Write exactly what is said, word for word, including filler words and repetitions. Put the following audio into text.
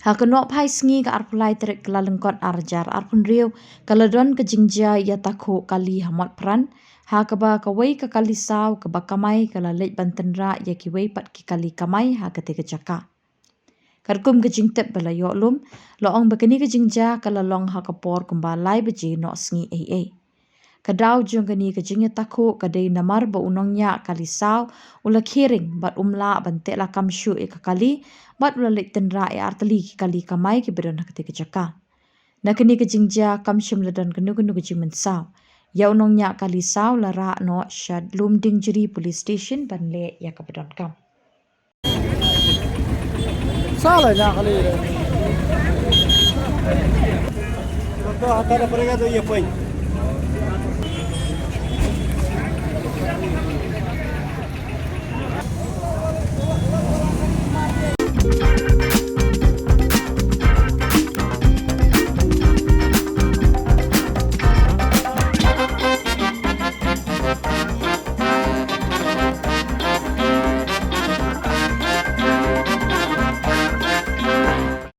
Ha ka nohphai sngi ka arphew lai tarik Kyllalyngkot arhajar arphew hynriew, ka la don ka jingjia ïatakhuh kali ha Motphran, ha kaba kawei ka kali saw kaba kamai ka la leit ban tynrah ïa kiwei pat ki kali kamai ha katei ka jaka. Katkum ka jingtip ba la ïoh lum, la ong ba kane ka jingjia ka la long ha ka por kumba lai baje noh sngi eiei. Ka daw jong kane ka jingïatakhuh ka dei namar ba u nongñiah kali saw u la khie ring bad um lah ban teh lakam shuh ïa ka kali, bad u la leit tynrah ïa artylli ki kali kamai kiba don ha katei ka jaka. Na kane ka jingjia kam shym la don kano kano ka jingmynsaw. Ïa u nongñiah kali saw la rah noh sha Lumdiengjri Police Station ban leh ïa kaba donkam. Sa la ñiah kali. Tua hata da pyrkhat ïa pyn.